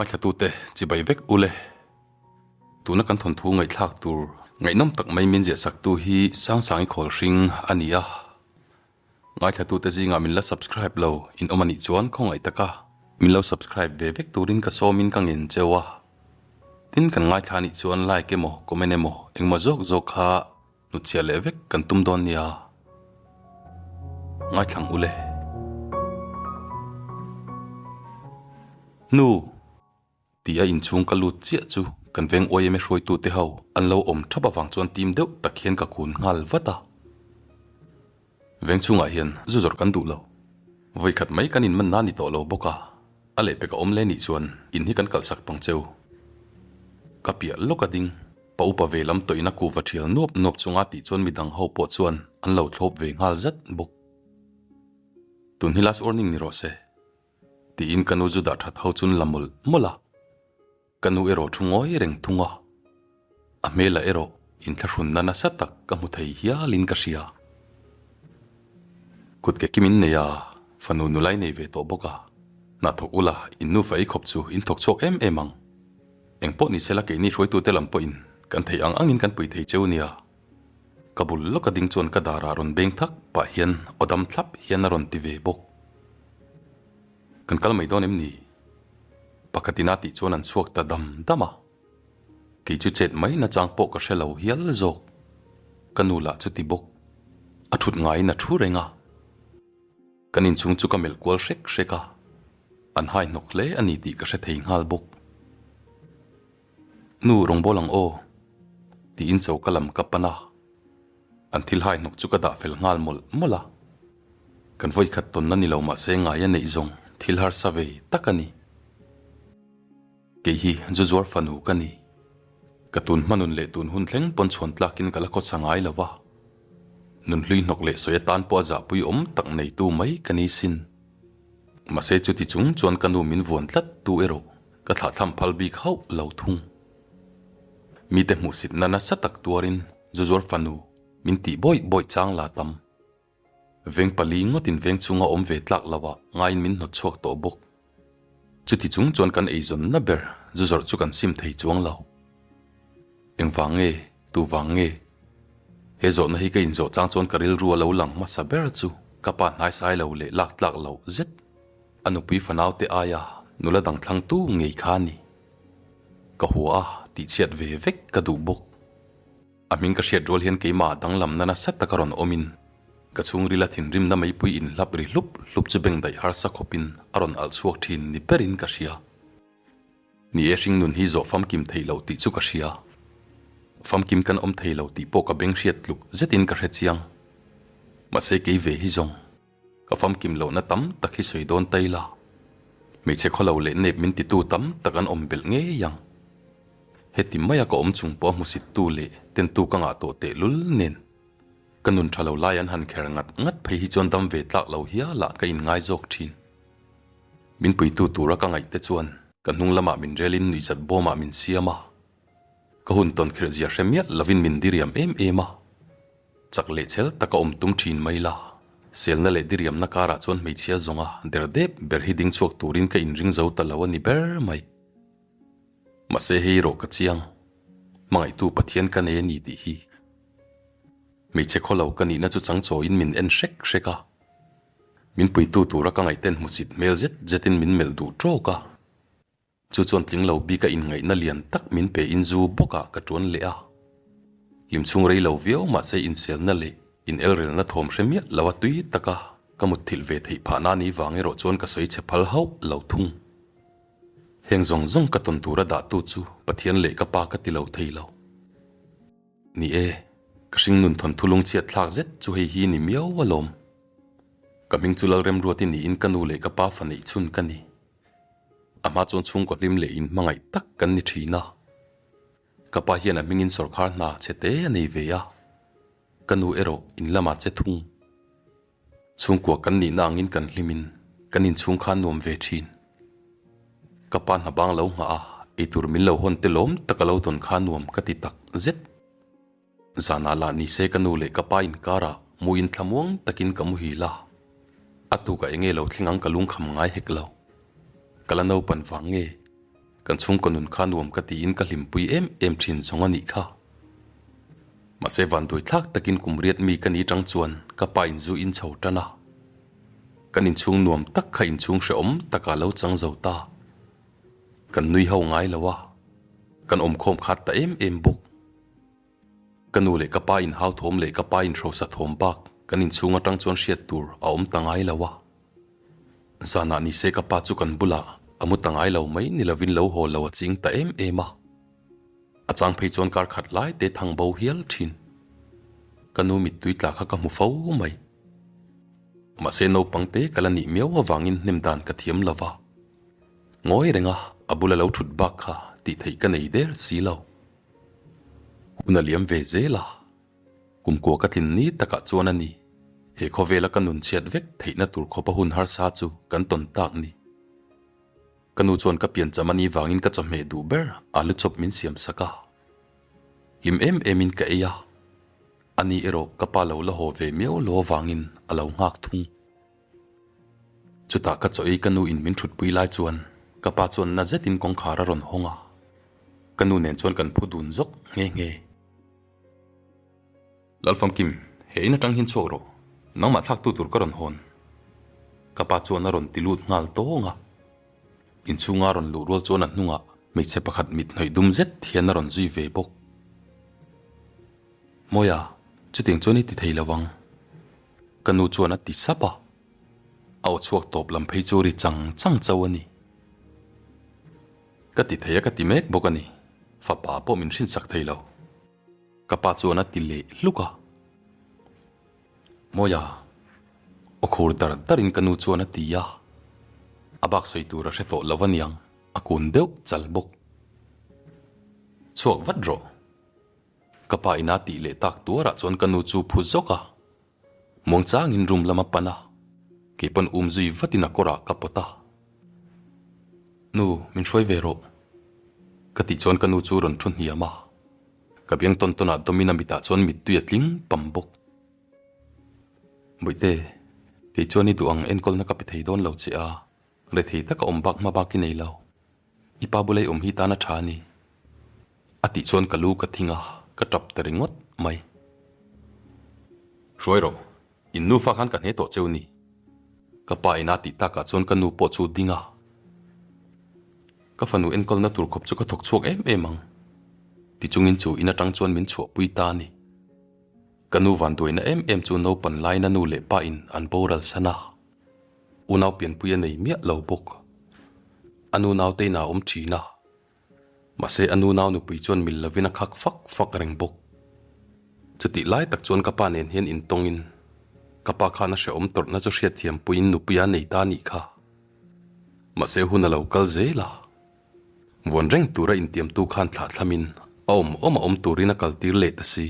Ngaithlatute chibai vek ule. Tuna kan thawnthu ngaihthlak tur ngaihnawm tak mai min ziahsaktu hi Sangsangi Khawlhring a ni a. Ngaithlatute zingah min la subscribe lo in awm a nih chuan khawngaih taka min lo subscribe ve vek turin ka sawmin ka ngen cheu a. Tin kan ngaithla a nih chuan like emaw comment emaw engmaw zawk zawk kha Hnutchhiah leh vek kan tum dawn nia. Ngaithlang ule. Nu! Ti a inchhung ka lut chiah chu kan veng YMA hruaitute ho an lo awm thap avang chuan tim deuh tak hian ka kun nghal vat a. Veng chhungah hian zu zawrh kan duh lo. Vawikhat mai kan inman na ni tawh lo bawk a, a lehpek a awm le nih chuan in hi kan kalhsak tawng cheu. Ka piah lawk a ding. Pa upa ve lam tawh in a kuva thial nuap nuap chunga tih chuan midang ho pawh chuan an lo thlawp ve nghal zat bawk. Tun hi last warning ni rawh se. Tiin ka nu zu dah that ho chun la mawlh mawlh a. Ka nu erawh thu ngawi reng thung a. A hmelah erawh inthlahrunna nasa tak ka hmu thei hialin ka hria. Kut ke kim in nei a, fanu nulai nei ve tawh bawk a. Hna thawk ula in nufa ei khawp chu in thawk chhuak em em ang. Eng pawh ni sela keini hruaitute lam pawhin kan theih ang angin kan pui thei cheu nia. Ka bul lawka ding chuan ka darah rawn beng thak pah hian aw dam thlap hian a rawn ti ve bawk. Kan kal mai dawn em ni? Pakhatin a tih chuan an chhuak ta dam dam a. Kei chu chet mai nachang pawh ka hre lo hial zawk. Ka nu lah chu ti bawk. A thut ngaiin a thu reng a. Kan inchhung chu ka melh kual hrek hrek a, an hai hnawk hle a ni tih ka hre thei nghal bawk. Nu rawngbâwl ang aw, tiin choka lam ka pan a, an thil hai hnawk chu ka dah fel nghal mawlh mawlh a. Kan vawikhat tawnna ni lo mahse ngai a neih zawng thil harsa ve tak a ni. Kei hi zu zuar fanu ka ni. Ka tun hmanun leh tun hun thleng pawn chhuan tlakin ka la khawsa ngai lo va. Nunhlui hnawk leh sawi atan pawh a zahpui awm tak neitu mai ka ni sin. Mahse chuti chung chuan ka nu min vuan tlat tu erawh ka thlahthlam phal bik hauh lo thung. Mite hmuhsitna nasa tak tuarin zu zuar fanu min tih bawih bawih chang la tam. Veng pali ngawtin veng chunga awm ve tlak lo ah ngaiin min hnawt chhuak tawh bawk. Chuti chung chuan kan eizawnna ber zu zawrh chu kan sim thei chuang lo. Engvang nge? Tu vang nge? He zawhna hi ka inzawh chang chuan ka rilru a lo lang hmasa ber chu ka pa hnaisai lo leh lak tlak loh zet a nupui fanaute aia nula dang thlangtu ngei kha a ni. Ka hua a tihchhiat ve vek ka duh bawk. A hming ka hriat rual hian keimah danglamna nasa taka rawn awmin ka chhungrila thinrimna meipui inhlap ri hlup hlup chu beng daih harsa khawpin a rawn alh chhuak thin ni berin ka hria. Ni e hring nun hi zawh famkim theih loh tih chu ka hria. Famkim kan awm thei lo tih pawh ka beng hriat tluk zetin ka hre chiang. Mahse kei ve hi zawng. Ka famkim lohna tam tak hi sawi dawn ta ila, hmeichhe khawlo leh nep min titu tam tak an awm belh ngei ang. Heti maia ka awm chung pawh a hmusittu leh tentu ka ngah tawh tehlul nen, ka nun tha lo lai an han kher ngat ngat phei hi chuan dam ve tlak lo hialah ka inngai zawk thin. Min puitu tura ka ngaih te chuan ka hnung lamah min relin nuihzat bawmah min siam a, ka hun tawn kherh zia hre miah lovin min diriam em em a. Chak leh chhel taka awm tum thin mai la, selna leh diriamna karah chuan hmeichhia zawnga der dep ber hi ding chhuak turin ka inring zo ta lo a ni ber mai. Mahse hei rawh ka chiang, hmangaihtu Pathian ka nei a ni tih hi. Hmeichhe khawlo ka nihna chu changchawiin min en hrek hrek a, min puitu tura ka ngaihten hmusit hmel zet zetin min melh duh tawk a. Chu chuan tling lo bik a inngaihna lian tak min pe in zu bawkah ka tuan leh a. Hlim chhung rei lo viau mahse inselna leh inelrelna thawm hre miah lo a tui taka ka mutthilh ve theih phah na ni vang erawh chuan ka sawi chhe phal hauh lo thung. Heng zawng zawng ka tawn tura dahtu chu Pathian leh ka pa ka ti lo thei lo. Ni e, ka hringnun thawnthu lungchhiat thlak zet chu hei hi ni miau alawm. Ka hming chu Lalremruati niin ka nu leh ka pa fa neih chhun ka ni. A hma chuan chhungkaw hlim leh in hmangaih tak kan ni thin a. Ka pa hian a hmingin sawrkhar hna che te a nei ve a. Ka nu erawh in lamah che thung. Chhungkua kan nihna angin kan hlimin kan inchhung kha nuam ve thin. Ka pa hna bang lo nghah a, eitur min lo hawn te lawm tak a lo dawn kha nuam ka ti tak zet. Zanah lah ni se ka nu leh ka pa inkarah muin thlamuang takin ka muhil a, a tukah enge lo thleng ang ka lungkham ngai hek lo. Ka la naupan vang nge? Kan chhungkaw nun kha nuam ka tiin ka hlimpui em em thin zawng a nih kha. Mahse vanduai thlak takin kum riat mi ka ni tang chuan ka pa in zu in chho tan a. Kan inchhung nuam tak kha inchhung hrehawm takah lo chang zo ta. Kan nui ho ngai lo a, kan awmkhawm khat ta em em bawk. Ka nu leh ka pa in hau thawm leh ka pa in hrosa thawm bak kan inchhung atang chuan hriat tur a awm ta ngai lo a. Zanah ni se ka pa chu kan bulah a mu ta ngai lo mai ni lovin lo haw lo a ching ta em em a. A chang phei chuan kar khat lai te thang bo hial thin. Ka nu mittui tla kha ka hmu fo mai. Mahse naupang te ka la nih miau avangin hnem dan ka thiam lo va. Ngawi renga a bula lo thut bak kha tih theih ka nei der si lo. Hun a liam ve zel a, kum kua ka tlin ni takah chuan a ni, he khawvela ka nun chhiat vek theihna tur khawpa hun harsa chu kan tawn tak ni. Ka nu chuan ka piancham a ni vangin ka chawhmeh duh ber alu chawp min siam sak a. Hlim em emin ka ei a, ani erawh ka pa lo la haw ve miau lo avangin a lo nghak thung. Chutah ka chaw ei ka nu in min thutpui lai chuan ka pa chuan na zetin kawngkhar a rawn hawng a, ka nu nen chuan kan phu dun zawk nghe nghe. Lalfamkim, he in atang hian chhuak rawh, nangmah thlaktu tur ka rawn hawn. Ka pa chuan a rawn ti lut nghal tawng a, inchhunga rawn luh rual chuan a hnungah hmeichhe pakhat mit hnawih dum zet hian a rawn zui ve bawk. Mawia, chutiang chuan i ti thei lo ang. Ka nu chuan a ti sap a, a aw chhuak tawp lam phei chu ri chang chang chauh a ni. Ka ti thei a ka ti mek bawk a ni, fapa pawh min hrinsak thei lo. Ka pa chuan a ti leh hluk a. Mawia, aw khur dar darin ka nu chuan a ti a, a bak sawi tur a hre tawh lo aniang, a kun deuh chal bawk. Chhuak vat rawh. Ka pa ina tih leh tak tuarah chuan ka nu chu phu zawk a, muangchangin room lam a pan a, kei pawn um zui vatin a kawrah ka pawt a. Nu, min hruai ve rawh. Ka tih chuan ka nu chu rawn thu hniam a, ka biang tawn tawnah dawmin a mitah chuan mittui a tling pam bawk. Bawihte, kei chuan i duh ang enkawlna ka pe thei dawn lo che a, rethei taka awm bak hma bak i nei lo. I pa bula i awm hi tan a tha a ni. A tih chuan ka lu ka thing a, ka tap ta ringawt mai. Hruai rawh, in nufa khan ka hne tawh cheu ni. Ka pa ina tih takah chuan ka nu pawh chu ding a. Ka fanu enkawlna tur khawp chu ka thawk chhuak em em ang. Tichungin chu in atang chuan min chhuahpui ta a ni. Ka nu vanduaina em em chu naupan laina nu leh pa in an boral san a. Unau pianpui a nei miah lo bawk. A nu naute in a awm thin a. Mahse a nu nau nupui chuan mil lovin a khak fak fak reng bawk. Chutih lai tak chuan ka pa nen hian intawngin ka pa khan a hrehawm tawrhna chu hriatthiam puiin nupui a nei ta anih kha. Mahse hun a lo kal zel a. Vuan reng tura intiamtu khan thlahthlamin a awm awm a awm turin a kaltir leh ta si.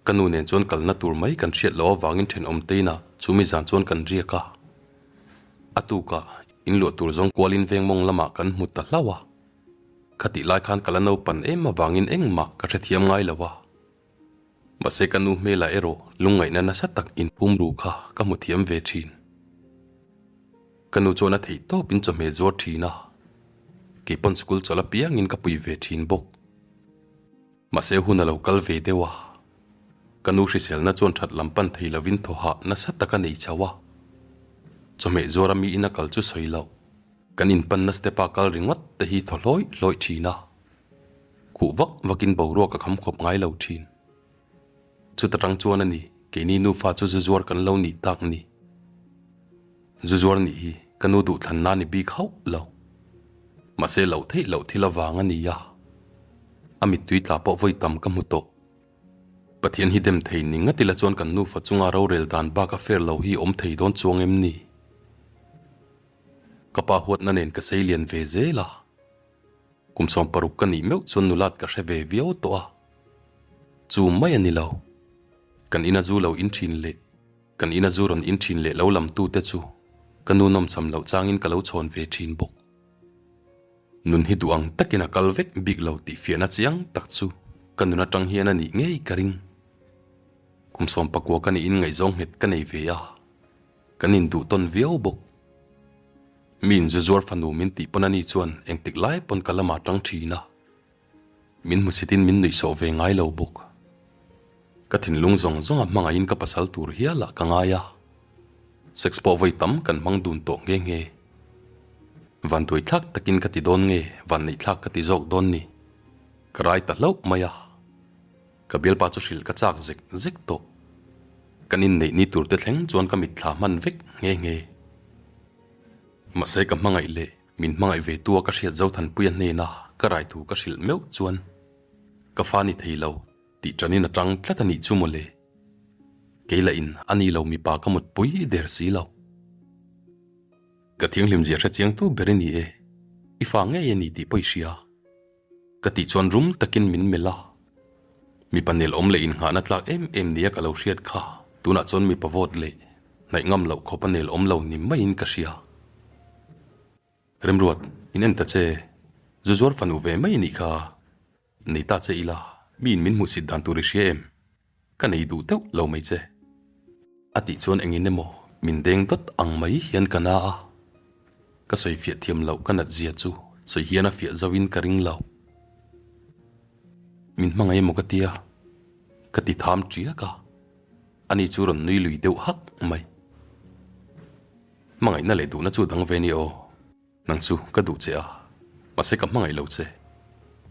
Ka nu nen chuan kalna tur mai kan hriat loh avangin thenawm teinah chumi zan chuan kan riak a. A tukah in luah tur zawng kualin veng mawng lamah kan hmu ta hlauh a. Khatih lai khan ka la naupan em avangin engmah ka hrethiam ngai lo a. Mahse ka nu hmelah erawh lungngaihna nasa tak inphum ru kha ka hmu thiam ve thin. Ka nu chuan a theih tawpin chawhmeh zuar thin a, keipawn school chawlh apiangin ka pui ve thin bawk. Mahse hun a lo kal ve deuh a, ka nu hriselna chuan that lam pan thei lovin thaw hah nasa tak a nei chho a. Chawhmeh zuara mi ina kal chu sawi loh, kan inpanna step-a kal ringawt te hi thaw hlawih hlawih thin a. Khuh vak vakin boruak a kham khawp ngai lo thin. Chuta tang chuan a ni, keini nufa chu zu zuar kan lo nih tak ni. Zu zuar nih hi ka nu duhthlanna ni bik hauh lo. Mahse loh theih loh thil avang a ni a, a mittui tla pawh vawi tam ka hmu tawh. Pathian hi dem thei ni ngat ila chuan kan nufa chunga rorel dan bak a fair lo hi awm thei dawn chuang em ni? Ka pa huatna nen ka sei lian ve zel a. Kum 60 ka nih meuh chuan nulat ka hre ve viau tawh a, chu mai a ni lo. Kan ina zu lo in thin leh kan ina zu rawn in thin leh lo lam tute chu ka nu nawmcham loh changin ka lo chhawn ve thin bawk. Nun hi duh ang takin a kal vek bik lo tih fiahna chiang tak chu ka nun atang hian a nih ngei ka ring. Kum 19 ka niin ngaihzawng nghet ka nei ve a, kan induh tawn viau bawk. Miin zu zuar fanu min tih pawn ani chuan engtik lai pawn ka lamah tang thin a. Min hmusitin min nuihsawh ve ngai lo bawk. Ka thinlung zawng zawng a hmangaihin ka pasal tur hialah ka ngai a. Sex pawh vawi tam kan hmang dun tawh nghe nghe. Vantuai thlak takin ka ti dawn nge vanneihthlak ka ti zawk dawn ni. Ka rai ta hlauh mai a. Ka bialpa chu hrilh ka chak zek zek tawh. Kan inneih ni tur te thleng chuan ka mitthla hman vek nghe nghe. Mahse ka hmangaih leh min hmangaih ve tu a ka hriat Zothanpuia hnena ka rai thu ka hrilh meuh chuan ka fa ni thei lo tih ṭanin a ṭang tlat a nih chu mawle. Kei lah in a ni lo mipa ka mutpui der si lo. Ka thianghlim zia hrechiang tu ber i ni e, i fa ngei a ni tih pawh i hria. Ka tih chuan rum takin min melh a, mipa nel awm leh innghahna tlak em em nia ka lo hriat kha tunah chuan mipa vote leh hnaih ngam loh khawp a nel awm lo ni maiin ka hria. Remruat, in en ta che, zu zuar fanu ve mai nih kha, nei ta che ila, miin min hmuhsit dan tur i hria em? Ka nei duh deuh lo mai che. A tih chuan engin emaw min deng dawt ang mai hian ka na a. Ka sawi fiah thiam loh ka nat zia chu sawi hian a fiah zo in ka ring lo. Min hmangaih emaw ka tia, ka ti tham tiak a. Ani chu rawn nui lui deuh hak mai. Hmangaihna leh duhna chu dang ve ni aw. Nang chu ka duh che a, mahse ka hmangaih lo che.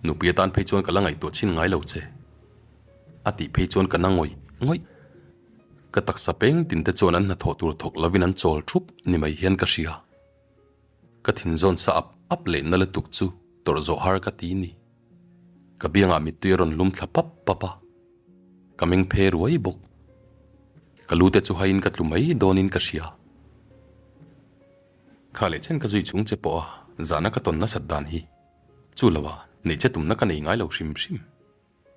Nupui atan phei chuan ka la ngaihtuah chhin ngai lo che. A tih phei chuan ka na ngawih ngawih. Ka taksa peng tin te chuan an hnathawh tur thawk lovin an chawl thup ni mai hian ka hria. Ka thin zawn sa ap ap leh na lutuk chu tawrh zawh har ka ti ni. Ka biangah mittui a rawn lum thla pap pap a, ka meng phe ruai bawk. Ka lu te chu haiin ka tlu mai dawnin ka hria. Kha leh chen ka zui chung che pawh a zahna ka tawn nasat dan hi chu lo a neih che tumna ka nei ngai lo hrim hrim.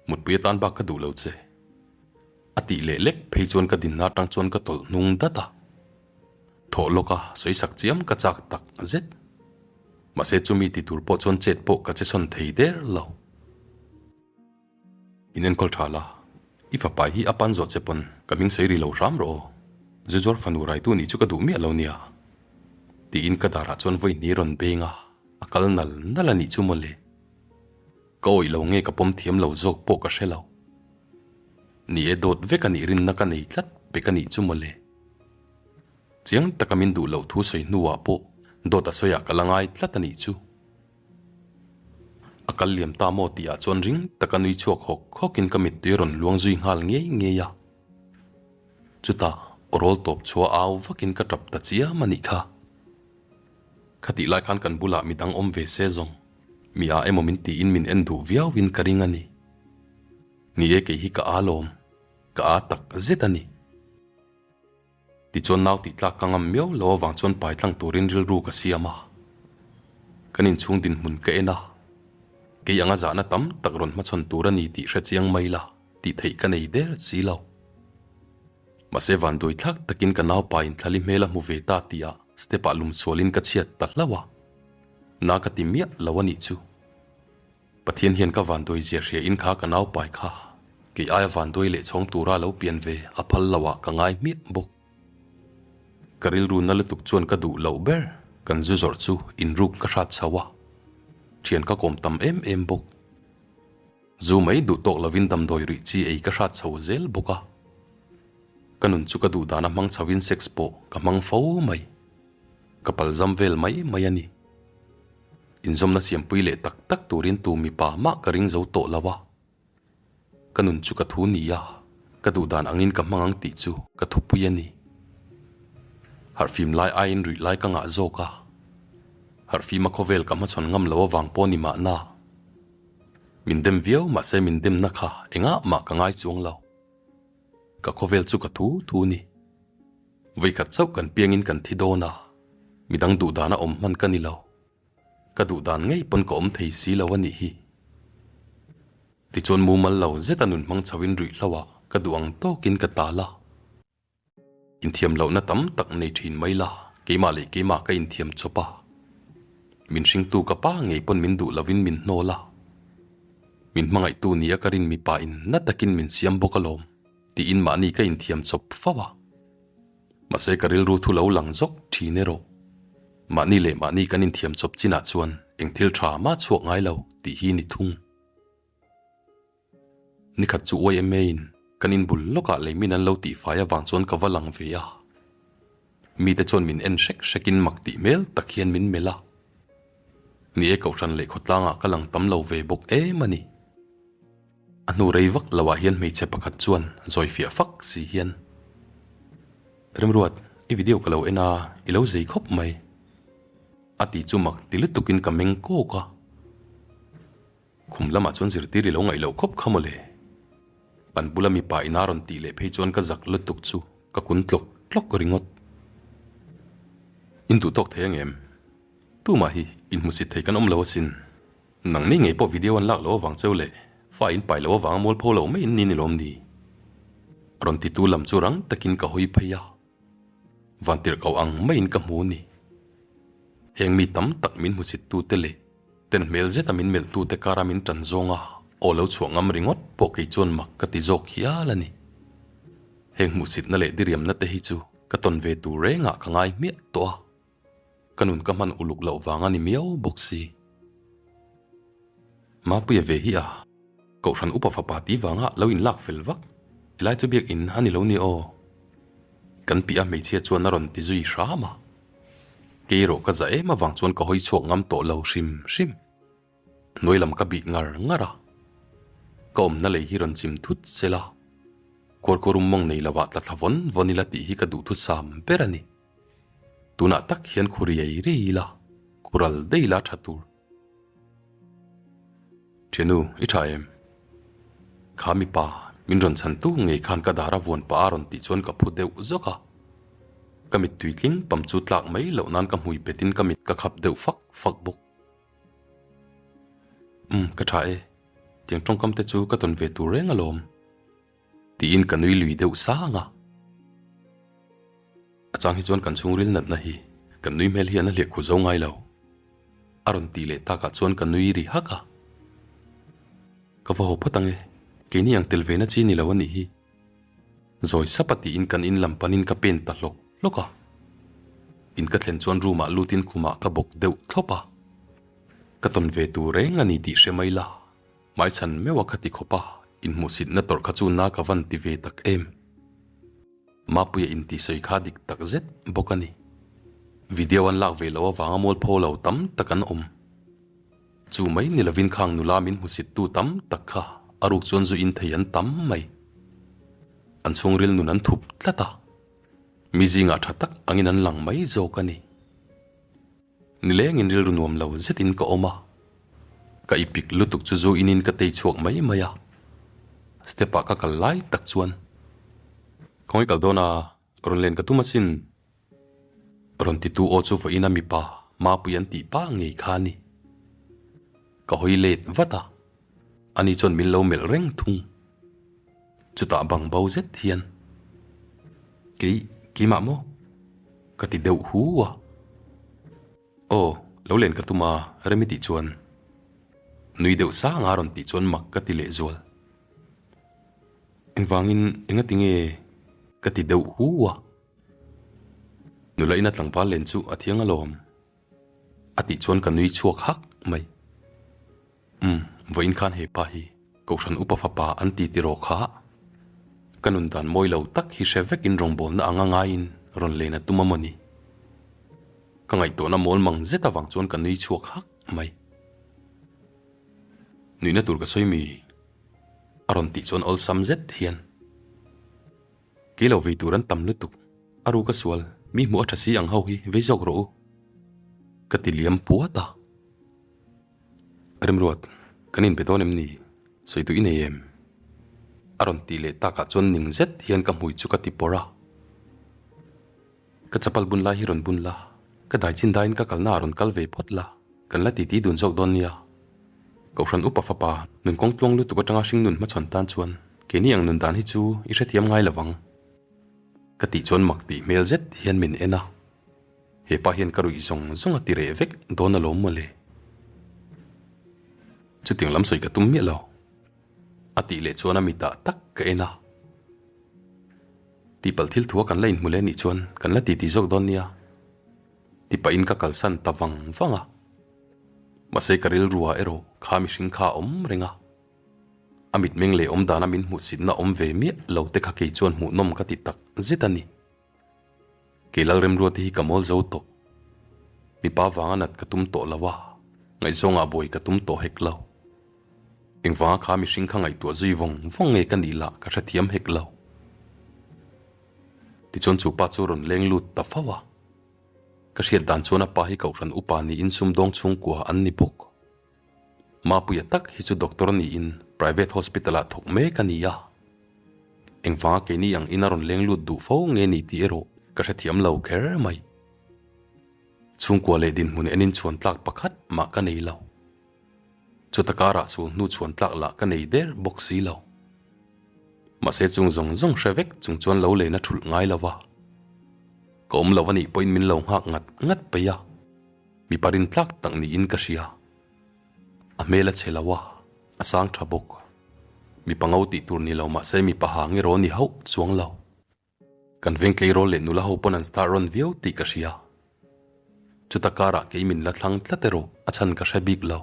Mutpui atan bak ka duh lo che. A tih leh lek phei chuan ka dinna atang chuan ka tawlh hnung dat a. Thawh lawk a sawi sak chiam ka chak tak zet. Mahse chumi ti tur pawh chuan chet pawh ka che sawn thei der lo. In enkawl tha la, i fapa hi a pan zawh che pawn ka hming sawi ri lo hram rawh aw, zu zuar fanu raitu nih chu ka duh miah lo nia, tiin ka darah chuan vawi hnih rawn beng a, a kal nal nal a nih chu mawle. Ka awih lo nge ka pawm thiam lo zawk pawh ka hre lo. Ni e dawt vek a nih rinna ka nei tlat pek a nih chu mawle. Chiang taka min duh loh thu sawi hnuah pawh dawt a sawiah ka la ngai tlat a nih chu. A kal liam ta maw tih ah chuan ring taka nui chhuak hawk hawk in ka mittui a rawn luang zui nghal ngei ngei a. Chutah aw rawl tawp chhuah au vak in ka tap ta chiam a nih kha. Khatih lai khan kan bulah midang awm ve se zawng mi ah emaw min tiin min en duh viau in ka ring a ni. Ni e kei hi ka aa lawm, ka aa tak zet a ni. Tichuan nau tih tlak ka ngam miau lo avang chuan pai tlang turin rilru ka siam a. Kan inchhung dinhmun ka en a, kei anga zahna tam tak rawn hmachhawn tur a ni tih hre chiang mai la tih theih ka nei der si lo. Mahse vanduai thlak takin ka nau pa in thlali hmel a hmu ve ta tih ah step ah lum sualin ka chhiat ta hlauh a, na ka ti miah lo a nih chu. Pathian hian ka vanduai zia hria in kha ka nau pai kha kei aia vanduai leh chhawng tura lo pian ve a phal lo ah ka ngai hmiah bawk. Ka rilru na lutuk chuan ka duh loh ber kan zu zawrh chu inruk ka hrat chho a, thian ka kawm tam em em bawk. Zu mai duh tawk lovin damdawi ruih chi ei ka hrat chho zel bawk a. Ka nun chu ka duh dana hmang chho in sex pawh ka hmang fo mai. Ka palzam vel mai mai a ni. Inzawmna siampui leh tak tak turin tu mipa mah ka ring zo tawh lo a. Ka nun chu ka thu ni a, ka duh dan angin ka hmang ang tih chu ka thupui a ni. Harhfim lai aiin ruih lai ka ngah zawk a. Harhfima khawvel ka hmachhawn ngam lo avang pawh ni mahna. Min dem viau mahse min demna kha engah mah ka ngai chuang lo. Ka khawvel chu ka thu thu ni. Vawikhat chauh kan piangin kan thi dawn a, midang duh dana awm hman ka ni lo. Ka duh dan ngei pawn ka awm thei si lo a nih hi. Tichuan mumal lo zeta nun hmang chho in ruih hlo ah ka duh ang tawkin ka tal a. Inthiam lohna tam tak nei thin mai la, keimah leh keimah ka inthiam chawp a. Min hringtu ka pa ngei pawn min duh lovin min hnawl a. Min hmangaihtu nia ka rin mipa in na takin min siam bawk alawm. Tiin mahni ka inthiam chawp fo a. Mahse ka rilru thu lo lang zawk thin erawh. Mahni leh mahni kan inthiam chawp chinah chuan eng thil tha mah chhuak ngai lo tih hi ni thung. Nikhat chu YMA in kan inbul lawkah leimin an lo tihfai avang chuan ka va lang ve a. Mite chuan min en hrek hrekin mak tih hmel tak hian min melh a. Ni e kohhran leh khawtlangah ka lang tam lo ve bawk em a ni. A hnu rei vak lo ah hian hmeichhe pakhat chuan zawi fiah fak si hian, Remruat, i video ka lo en a, i lo zei khawp mai. A ti chu mak ti lutukin ka meng kawk a. Khum lamah chuan zirtir i lo ngaih loh khawp kha mawle. An bula mipa ina rawn tih leh phei chuan ka zak lutuk chu ka kun tlawk tlawk ringawt. In duh tawk thei ang em? Tumah hi inhmusit thei kan awm lo asin. Nangni ngei pawh video an lak loh avang cheu leh fa in pai loh avanga mualpho lo mai in ni ni lawm ni? Rawn titu lam chu rang takin ka hawi phei a, vantirh kau ang maiin ka hmu ni. Heng mi tam tak min hmusit tute leh ten hmel zeta min melh tute kara min tan zawnga aw lo chhuah ngam ringawt pawh kei chuan mak ka ti zawk hial a ni. Heng hmuhsitna leh diriamna te hi chu ka tawn ve tur rengah ka ngai hmiah tawh a. Ka nun ka hman uluk loh vang a ni miau bawk si. Mapuia ve hi a, Kohhran upa fapa ti vanga lo inlak fel vak, helai chu biakinn a ni lo ni aw. Kan piah a hmeichhia chuan a rawn ti zui hram a. Kei erawh ka za em avang chuan ka hawi chhuak ngam tawh lo hrim hrim. Hnuai lam ka bih ngar ngar a, ka awmna lei hi rawn chim thut sela, Kawrkawrum mawng nei lovah tla thla vawn vawn ila tih hi ka duhthusam ber a ni. Tunah tak hian khu riai riai ila, khu ral daih ila tha tur. Thianu, i tha em? Kha mipa, min rawn chhan tu ngei khan ka dar a vuan pah a rawn tih chuan ka phu deuh zawk a. Ka mit tui tling pam chu tlak mai loh nan ka hmui petin ka mit ka khap deuh fak fak bawk. Umm, ka tha e. Tiang tawngkam te chu ka tawn ve tur reng alawm. Tiin ka nui lui deuh sang a. A chang hi chuan kan chhungril natna hi kan nui hmel hian a hliah khuh zo ngai lo. A rawn tih leh takah chuan ka nui ri hak a. Ka va haw phawt ang e, keini ang tel ve na chi ni lo a nih hi. Zawi sap a tiin kan in lam panin ka pen ta hlawk hlawk a. In ka thlen chuan room ah lutin khumah ka bawk deuh thlawp a. Ka tawn ve tur reng a ni tih hre mai la. Hmaichhan meuh a khati khawp a, inhmuhsitna tawrh kha chu na ka van ti ve tak em. Mapuia intisawi kha dik tak zet bawk a ni. Video an lak ve loh avanga mualpho lo tam tak an awm. Chu mai ni lovin khang nula min hmusittu tam tak kha a ruk chuan zu in thei an tam mai. An chhungril nun an thup tlat a, mi zingah tha tak angin an lang mai zawk a ni. Nilengin rilru nuam lo zetin ka awm a, ka ipik lutuk chu zu inin ka tei chhuak mai mai a, step ah ka kal lai tak chuan Khawngaih kal dawn a, rawn len ka tum asin, rawn titu aw chu vawiin a mipa Mapui an tih pa ngei kha a ni. Ka hawi let vat a, ani chuan min lo melh reng thung. Chutah bang bo zet hian, Kei, keimah maw? Ka ti deuh hu a. Aw, lo len ka tum a, rem i tih chuan. Nui deuh sang a rawn tih chuan mak ka ti lehzual. Engvangin engati nge ka ti deuh hu a. Nula ina tlangval len chu a thiang alawm. A tih chuan ka nui chhuak hak mai. Umm, vawiin khan he pa hi Kohhran upa fapa an ti tiraw kha? Ka nun dan mawi lo tak hi hre vekin rawngbawlna anga ngaiin rawn len a tum a mawni? Ka ngaihtuahna mawl mang zet avang chuan ka nui chhuak hak mai. Nuihna tur ka sawi mi? A rawn tih chuan awlsam zet hian. Kei lo vei tur an tam lutuk, a ruk a sual, mi hmuh a tha si ang ho hi vei zawk rawh u. Ka ti liam puat a. Remruat, kan inbe dawn em ni? Sawi duh i nei em? A rawn tih leh takah chuan ning zet hian ka hmui chu ka ti pawrh a. Ka chapal bun lai hi rawn bun la, ka dai chin daiin ka kalna ah rawn kal ve phawt la, kan la titi dun zawk dawn nia. Kohhran upa fapa, nun kawng tluang lutuk atanga hring nun hmachhawn tan chuan keini ang nun dan hi chu i hrethiam ngai lovang. Ka tih chuan mak tih hmel zet hian min en a. He pa hian ka ruih zawng zawng a ti reh vek dawn alawm mawle. Chutiang lam sawi ka tum miah lo. A tih leh chuan a mitah tak ka en a. Tihpalh thil thua kan la inhmu leh anih chuan kan la titi zawk dawn nia. Ti pahin ka kalsan ta vang vang a. Mahse ka rilruah erawh kha mihring kha a awm reng a. A mitmeng leh awmdana min hmuhsitna awm ve miah lo te kha kei chuan hmuhnawm ka ti tak zet a ni. Kei Lalremruate hi ka mawl zo tawh. Mipa vanga nat ka tum tawh lo a, ngaihzawngah buai ka tum tawh hek lo. Engvanga kha mihring kha ngaihtuah zui vawng vawng nge ka nih lah ka hrethiam hek lo. Tichuan chu pa chu rawn leng lut ta fo a. Ka hriat dan chuan a pa hi Kohhran upa niin sumdawng chhungkua an ni bawk. Mapuia tak hi chu doctor niin private hospital ah thawk mek a ni a. Engvanga keini ang in a rawn leng lut duh fo nge ni tih erawh ka hrethiam lo kher mai. Chhungkua leh dinhmun enin chhuan tlak pakhat mah ka nei lo. Chuta karah sul hnu chhuan tlak lah ka nei der bawk si lo. Mahse chung zawng zawng hre vek chung chuan lo len a thulh ngai lo va. Ka awm lo a nih pawhin min lo nghak ngat ngat peih a. Mipa rin tlak tak niin ka hria. A hmel a chhe lo a, a sang tha bawk. Mipa ngo tih tur ni lo mahse mipa ha nge raw ni hauh chuang lo. Kan veng tleirawl leh nula ho pawn an star rawn viau tih ka hria. Chuta karah kei min la thlang tlat erawh a chhan ka hre bik lo.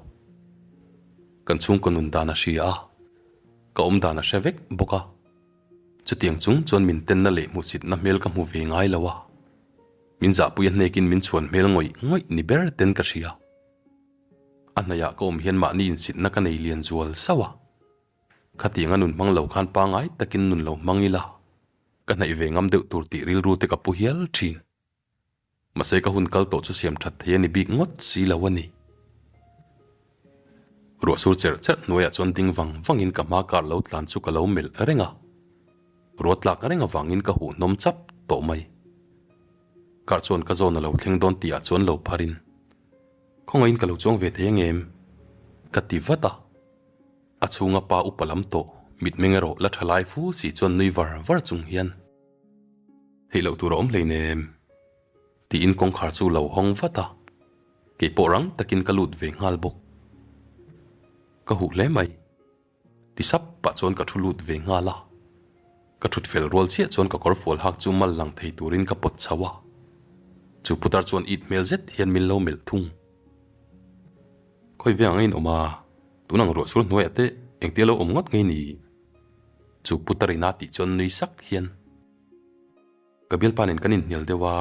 Kan chhungkaw nun dan a hria a, ka awm dan a hre vek bawk a. Chutiang chung chuan min tenna leh hmuhsitna hmel ka hmu ve ngai lo a. Min zahpui a hnekin min chhuan hmel ngawih ngawih ni ber ten ka hria. A hnaihah ka awm hian mahni insitna ka nei lian zual sauh a. Khatiang a nun hmang lo khan pangai takin nun lo hmang ila, ka hnaih ve ngam deuh tur tih rilru te ka pu hial thin. Mahse ka hun kal tawh chu siam that thei a ni bik ngawt si lo a ni. Ruah sur cherh cherh hnuaiah chuan ding vang vangin ka hma kar lo tlan chu ka lo melh reng a. Ruah tlak reng avangin ka huh hnawm chap tawh mai. Kar chuan ka zawn a lo thleng dawn tihah chuan lo pharin, Khawngaihin ka lo chuang ve thei ang em? Ka ti vat a. A chhunga pa upa lam tawh mitmeng erawh la tha lai fu si chuan nui var var chung hian, Theih loh tur a awm hleinem, tiin kawngkhar chu lo hawng vat a. Kei pawh rang takin ka lut ve nghal bawk. Ka huh hle mai. Ti sap pah chuan ka thu lut ve nghal a. Ka thut fel rual chiah chuan ka kawr fual hak chu mal lang thei turin ka pawt chho a. Chu putar chuan it hmel zet hian min lo melh thung. Khawi veng ang in awm a, tun ang ruah sur hnuaiah te engtia lo awm ngawt ngei ni? Chu putar ina tih chuan nui sak hian. Ka bialpa nen kan inhnial deuh a,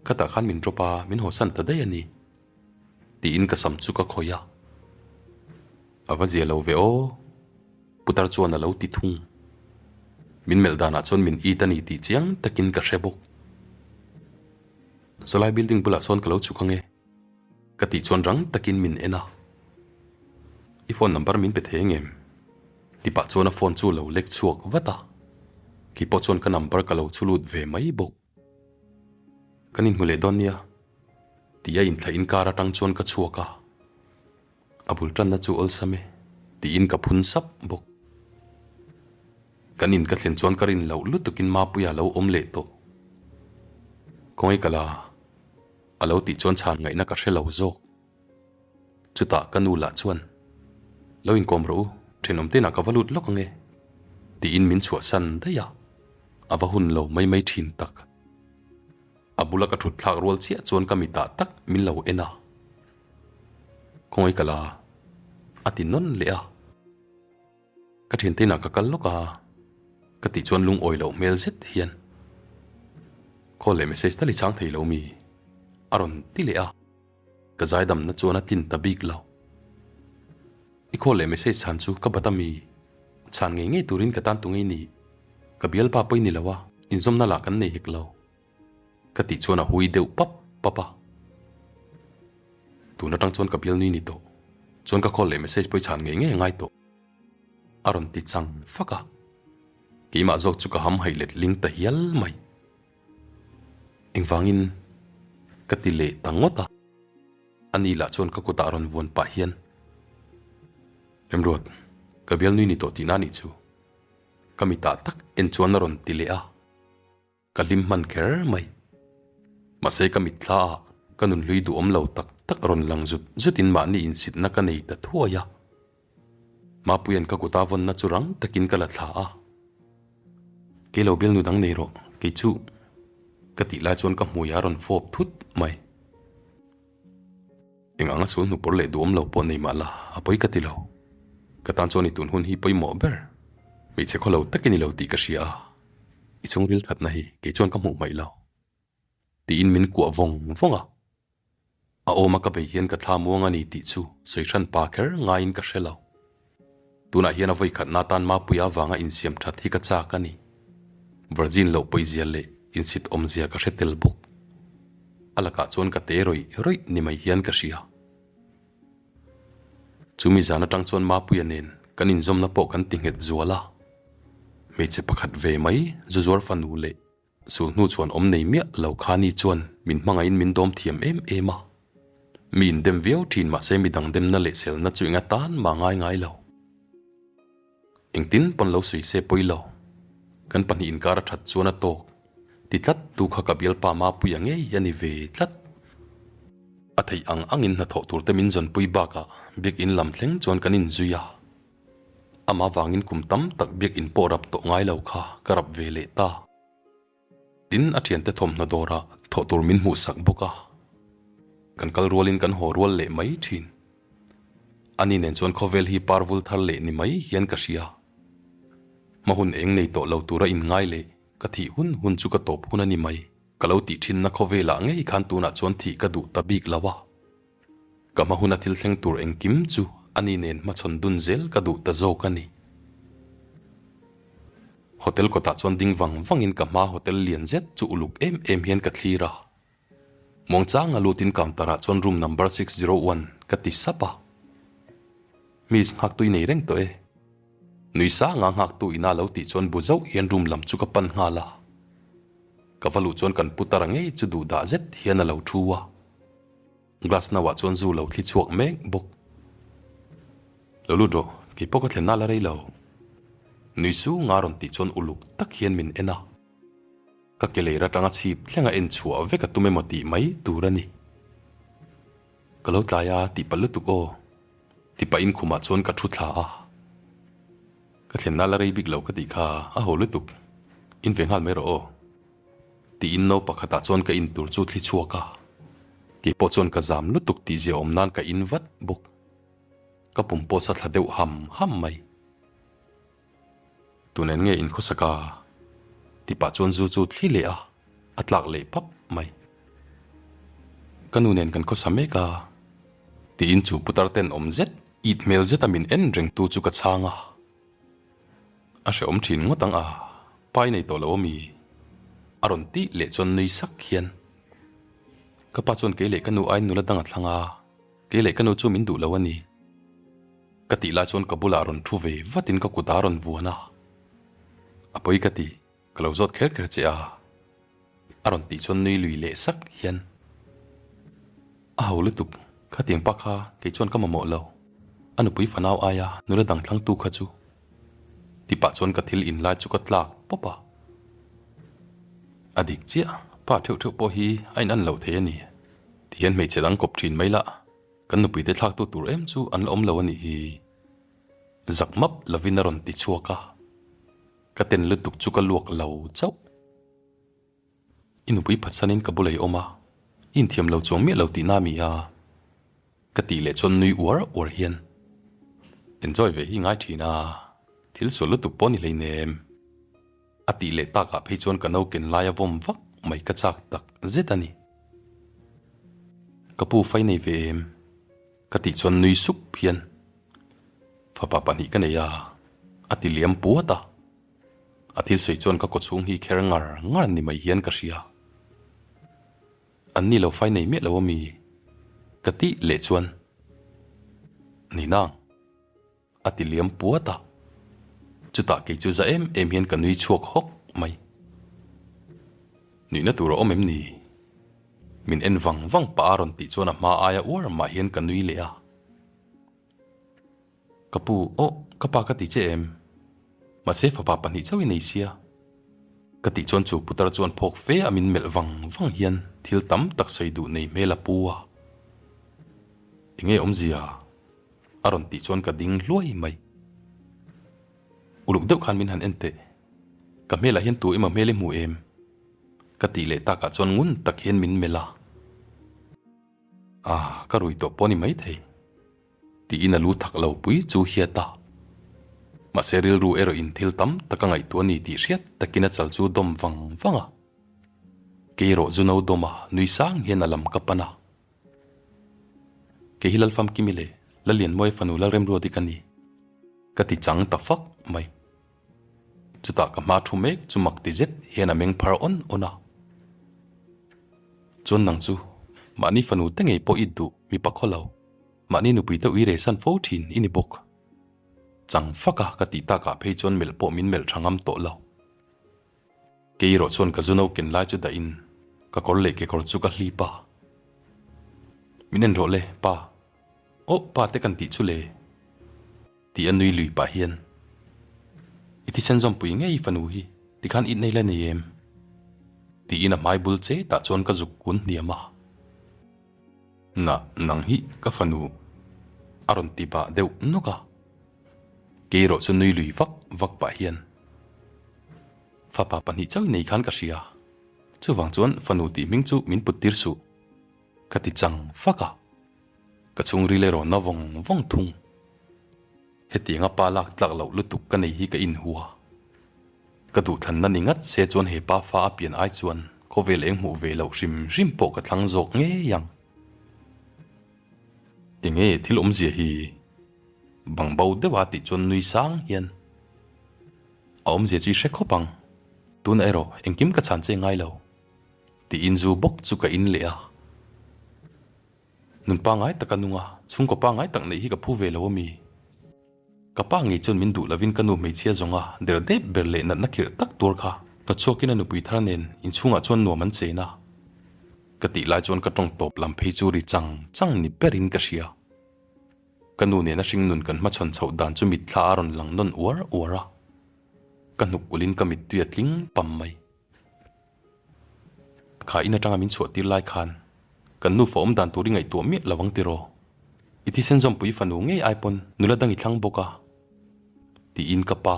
khatah khan min drop a, min hawsan ta daih a ni. Tiin ka sam chu ka khawih a. A va zia lo ve aw, putar chuan a lo ti thung. Min melh danah chuan min it a ni tih chiang takin ka hre bawk. Sawlai building bulah sawn ka lo chhuk ang e, ka tih chuan rang takin min en a. I phone number min pe thei ang em? Ti pah chuan a phone chu lo lek chhuak vat a, kei pawh chuan ka number ka lo chhu lut ve mai bawk. Kan inhmu leh dawn nia tih a inthlaih in car atang chuan ka chhuak a, a bul tanna chu awlsam e tiin ka phun sap bawk. Kan in ka thlen chuan ka rin loh lutukin Mapuia lo awm leh tawh. Khawngaih ka la a lo tih chuan chhan ngaihna ka hre lo zawk. Chutah ka nu lah chuan, Lo inkawm rawh u, thenawm tenah ka va lut lawk ang e, tiin min chhuahsan daih a, a va hun lo mai mai thin tak. A bula ka thut thlak rual chiah chuan ka mitah tak min lo en a, Khawngaih ka la, a ti nawn leh a. Ka thiante inah ka kal lawk a, ka tih chuan lungawi loh hmel zet hian, Call leh message tal i chhang thei lo mi? a rawn ti leh a. Ka zaidamna chuan a tlin ta bik lo. I call leh message chhan chu ka bat a mi? Chhan ngei ngei turin ka tan tu ngei ni? Ka bialpa pawh i ni lo a, inzawmna lah kan nei hek lo. Ka tih chuan a hui deuh pap pap a. Tun atang chuan ka bialnui ni tawh. Chuan ka call leh message pawh i chhan ngei ngei a ngai tawh. A rawn ti chang fak a. Keimah zawk chu ka ham haih let ling ta hial mai. Engvangin ka ti leh ta ngawt a, ani lah chuan ka kutah rawn vuan pah hian, Remruat, ka bialnui ni tawh tihna anih chu, ka mitah tak en chuan a rawn ti leh a, ka hlim hman kher mai. Mahse ka mitthla ah ka nunhlui duhawm lo tak tak rawn lang zut zutin mahni insitna ka nei ta thuai a. Mapuia'n ka kuta vawnna chu rang takin ka la thla a. Kei lo bialnu dang nei rawh, kei chu ka tih lai chuan ka hmui a rawn fawp thut mai. Eng anga sul hnupawr leh duhawm lo pawh nei mah la, a pawi ka ti lo. Ka tan chuan i tun hun hi pawimawh ber. Hmeichhe khaw lo tak i ni lo tih ka hria a, i chhungril thatna hi kei chuan ka hmuh hmaih lo. Tiin min kuah vawng vawng a. A awma ka bei hian ka thla muang a ni tih chu sawi hran pa kher ngaiin ka hre lo. Tunah hian a vawi khatna atan Mapuia avanga insiam that hi ka chak a ni. Virgin loh pawizia leh insit awmzia ka hre tel bawk. A lakah chuan ka te rawih rawih ni mai hian ka hria. Chumi zan atang chuan Mapuia nen kan inzawmna pawh kan ti nghet zual a. Hmeichhe pakhat ve mai Zuzuar fanu leh Sulhnu chuan awm nei miah lo kha ni chuan min hmangaihin min dawm thiam em em a. Mi indem viau thin mahse midang demna leh selna chu enga tan mah ngai ngai lo. Engtin pawn lo sawi se pawi lo. Kan pahnih inkar a that chuan a tawk. Ti tlat tu kha ka bialpa Mapuia ngei a ni ve tlat. A theih ang angin hnathawh tur te min zawnpui bakah biakinn lam thleng chuan kan inzui a. Amah vangin kum tam tak biakinn pawh rap tawh ngai lo kha ka rap ve leh ta. Tin, a thiante thawmhnaw dawrah thawh tur min hmuhsak bawk a, kan kal rualin kan haw rual leh mai thin. Ani nen chuan khawvel hi par vul thar leh ni mai hian ka hria. Hma hun eng nei tawh lo tura inngai leh ka thih hun hun chu ka tawp hun a ni mai. Ka lo tih thinna khawvelah ngei khan tunah chuan thih ka duh ta bik lo a. Ka hma huna thil thleng tur engkim chu ani nen hmachhawn dun zel ka duh ta zawk a ni. Hotel kawtah chuan ding vang vangin ka hma hotel lian zet chu uluk em em hian ka thlir a. Muangchanga lutin counter ah chuan room number 601 ka ti sap a. Miss nghaktu i nei reng tawh e. Nui sanga nghaktu ina lo tih chuan bu zauh hian room lam chu ka pan nghal a. Ka va luh chuan kan putara ngei chu duh dah zet hian a lo thu a. Glass no ah chuan zu lo thli chhuak mek bawk. Lo lut rawh, kei pawh ka thlen nal a rei lo. Nui sung a rawn tih chuan uluk tak hian min en a. Ka ke leir atanga chhip thleng a en chhuah vek a tum emaw tih mai tur a ni. Ka lo tlai a tih palh lutuk aw. Ti pahin khumah chuan ka thu thla a. Ka thlen nal a rei bik lo ka tih kha a ho lutuk. In ve nghal mai rawh aw. Tiin no pakhatah chuan ka in tur chu thli chhuak a, kei pawh chuan ka zam lutuk tih zia awm nan ka in vat bawk. Ka pum pawh sa thla deuh ham ham mai. Tunen nge in khawsak a? Ti pah chuan zu chu thli leh a, a tlak leh pap mai. Ka nu nen kan khawsa mek a, tiin chu putar ten awm zet, it hmel zeta min en rengtu chu ka chhang a. A hrehawm thin ngawt ang a, pai nei tawh lo ami? A rawn tih leh chuan nui sak hian, Ka pa chuan kei leh ka nu aiin nula dang a thlang a, kei leh ka nu chu min duh lo a ni. Ka tih lai chuan ka bulah rawn thu ve vatin ka kut a rawn vuan a, A pawi ka ti, ka lo zawt kher kher che a. A rawn tih chuan nui lui leh sak hian, A ho lutuk, khatiang pa kha kei chuan ka mamawh lo, a nupui fanau aia nula dang thlangtu kha chu. Ti pah chuan ka thil in lai chu ka tlak pawp a. A dik chiah, pa theuh theuh pawh hi a in an lo thei a ni. Ti hian hmeichhe dang kawp thin mai lah, kan nupuite thlaktu tur em chu an la awm lo a nih hi. Zak map lovin a rawn ti chhuak a, ka ten lutuk chu ka luak lo chauh. I nupui phatsanin ka bula i awm a, i inthiam lo chuang miah lo tihna a mi a? Ka tih leh chuan nui uar uar hian, Enjoy ve hi ngai thin a, thil sual lutuk pawh ni hleinem. A tih leh takah phei chuan ka no ken laia vawm vak mai ka chak tak zet a ni. Ka pu fai nei ve em? Ka tih chuan nui sup hian, Fapa pahnih ka nei a, a ti liam puat a. A thil sawi chuan ka kawchhung hi kher ngar ngar ni mai hian ka hria. An ni lo fai nei miah lo ami? Ka tih leh chuan, Ni nang. A ti liam puat a. Chutah kei chu za em em hian ka nui chhuak hawk mai. Nuihna tur a awm em ni? Min en vang vang pah a rawn tih chuan a hma aia uar mah hian ka nui leh a. Ka pu, aw, ka pa ka ti che em? Mahse fapa pahnih chauh i nei sia. Ka tih chuan chu putar chuan phawk fe a min melh vang vang hian thil tam tak sawi duh nei hmel a pu a. Enge awmzia? A rawn tih chuan ka ding hluai mai. Uluk deuh khan min han en teh. Ka hmelah hian tu emaw hmel i hmu em? Ka tih leh takah chuan ngun tak hian min melh a. Ah, ka rui tawh pawh ni maithei. Tiin a lu thak lo pui chu hiat a. Mahse rilru erawh in thil tam tak a ngaihtuah a ni tih hriat takin a chal chu dawm vang vang a. Kei erawh zu no dawm a, nui sang hian a lam ka pan a. Kei hi Lalfamkimi leh Lalianmawia fanu Lalremruati ka ni. Ka ti chang ta fak mai. Chutah ka hma thu mek chu mak ti zet hian a meng phar awn awn a. Chuan nang chu mahni fanu te ngei pawh i duh mipa khaw lo, mahni nupui te ui rehsan fo thin i ni bawk. Chang fak a ka tih takah phei chuan melh pawh min melh tha ngam tawh lo. Kei erawh chuan ka zuno ken lai chu dah in ka kawr leh kekawr chu ka hlip a. Min en rawh le, pa. Aw, pa te kan tih chu le. Tih a nui lui pah hian, I thisen zawmpui ngei fanu hi tikhan it nei la nei em? Tiin a hmai bul che tah chuan ka zuk kun hniam a. Na, nang hi ka fanu a rawn ti bah deuh nawk a. Kei erawh chu nui lui vak vak pah hian, Fapa pahnih chauh i nei khan ka hria, chuvang chuan fanu tih hming chu min put tir suh, ka ti chang fak a. Ka chhungril erawh na vawng vawng thung. Hetianga pa lak tlak loh lutuk ka nei hi ka inhua. Ka duhthlanna ni ngat se chuan he pa fa a pian ai chuan khawvel eng hmuh ve loh hrim hrim pawh ka thlang zawk ngei ang. Enge thil awmzia hi? Bang bo deuha tih chuan nui sang hian a awmzia chu i hre khawp ang. Tunah erawh engkim ka chhan che ngai lo. Tiin zu bawk chu ka in leh a. Nun pangngai taka nung a, chhungkaw pangngai tak neih hi ka phu ve lo a mi? Ka pa ngei chuan min duh lovin ka nu hmeichhia zawnga der dep ber leh natna khirh tak tuar kha hnawtchhuakin a nupui thar nen inchhungah chuan nuam an chen a. Ka tih lai chuan ka tawng tawp lam phei chu ri chang chang ni berin ka hria. Ka nu nena hringnun kan hmachhawn chhoh dan chu mitthla a rawn lang nawn uar uar a. Ka hnuk ulhin ka mittui a tling pam mai. Kha in atanga min chhuah tir lai khan kan nufa awm dan tur i ngaihtuah miah lo ang tiraw? I thisen zawmpui fanu ngei ai pawn nula dang i thlang bawk a tiin ka pa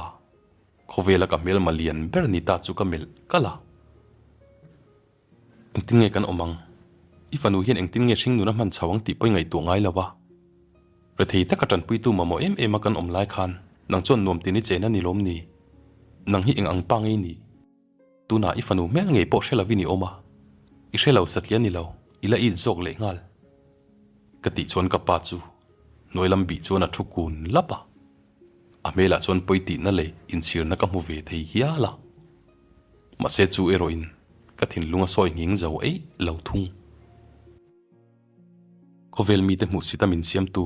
khawvela ka hmelma lian ber ni ta chu ka melh kalh a. Engtin nge kan awm ang? I fanu hian engtin nge hringnun a hman chho ang tih pawh i ngaihtuah ngai lo va. Rethei taka tanpuitu mamawh em em a kan awm lai khan nang chuan nuam tin i chen a ni lawm ni? Nang hi eng ang pa ngei ni? Tunah i fanu hmel ngei pawh hre lovin i awm a, i hre lo satliah ni lo, i la it zawk leh nghal. Ka tih chuan ka pa chu hnuai lam bih chuan a thu kun lap a, a hmelah chuan pawi tihna leh inchhirna ka hmu ve thei hial a. Mahse chu erawhin ka thinlung a sawi nghing zo eih lo thung. Khawvel mite hmuhsit a min siamtu,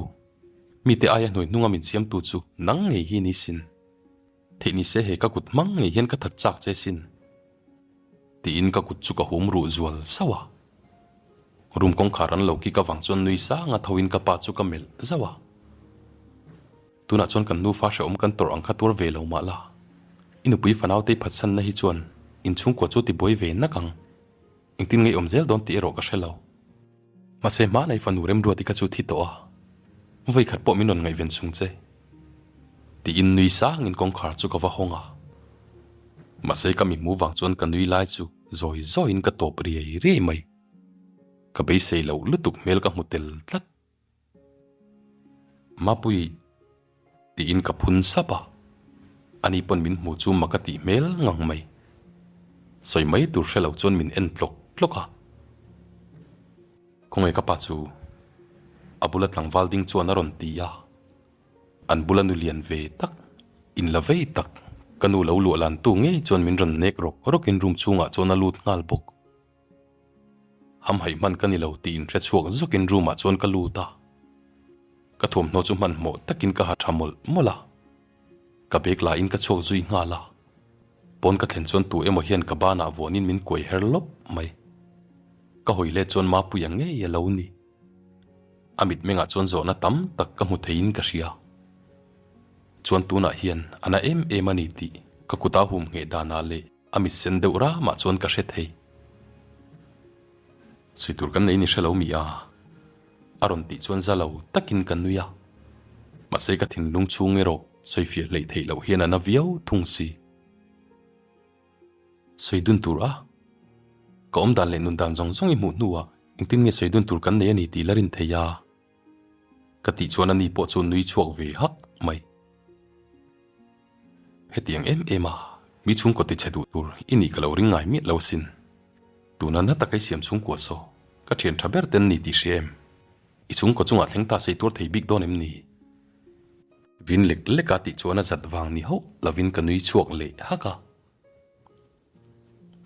mite aia hnuai hnunga min siamtu chu nang ngei hi ni sin. Theih ni se he ka kut hmang ngei hian ka that chak che sin. Tiin ka kut chu ka hum ruh zual sauh a. Room kawngkhar an lo kik avang chuan nui sang a tho in ka pa chu ka melh zauh a. Tunah chuan kan nufa hrehawm kan tawrh ang kha tuar ve lo mah la. I nupui fanautei phatsanna hi chuan inchhungkua chu tibuai ve nak ang. Engtin ngei awm zel dawn tih erawh ka hre lo. Mahse hmanai fanu Remruati kha chu thi tawh a, vawi khat pawh min rawn ngaihven sung che. Tiin nui sangin kawngkhar chu ka va hawng a. Mahse ka mihmu vang chuan ka nui lai chu zawi zawiin ka tawp riai riai mai. Ka beisei loh lutuk hmel ka hmu tel tlat. Mapui tiin ka phun sap a, ani pawn min hmu chu mak a tih hmel ngang mai. Sawi mai tur hre lo chuan min en tlawk tlawk a. Khawnge ka pa chu a bula tlangval ding chuan a rawn ti a, an bula nu lian ve tak, in la vei tak, ka nu lo luah lan tu ngei chuan min rawn nek rawk rawkin room chhungah chuan a lut nghal bawk. Hamhaih hman ka ni lo tih inhre chhuak zukin room ah chuan ka lut a, ka thuamhnaw chu hmanhmawh takin ka ha tha mawlh mawlh a, ka bag la in ka chhuak zui nghal a, pawn ka thlen chuan tu emaw hian ka banah vuanin min kuai her lawp mai, ka hawi let chuan Mapuia ngei a lo ni, a mitmengah chuan zawhna tam tak ka hmu theiin ka hria, chuan tunah hian a na em em a ni tih ka kuta hum ngheh danah leh. A mit sen deuh ramah chuan ka hre thei. Sawi tur kan nei ni hre lo mi a? A rawn tih chuan za lo takin ka nui a. Mahse ka thinlung chhung erawh sawi fiah hleih theih loh hian a na viau thung si. Sawi dun tur a? Ka awm dan leh nun dan zawng zawng i hmuh hnuah. Engtin nge sawi dun tur kan nei a ni tih la rin thei a? Ka tih chuan ani pawh chu nui chhuak ve hak mai. Hetiang em em a, mi chhungkaw tichhe duh tur i nih ka lo ring ngai miah lo asin. Tuna na taka i siam chhungkua saw, ka thian tha ber ten ni tih hria em? I chhungkaw chungah thleng ta sei tuar thei bik dawn em ni? Vin lek lek a tih chuan a zat vang ni hauh lovin ka nui chhuak leh hak a.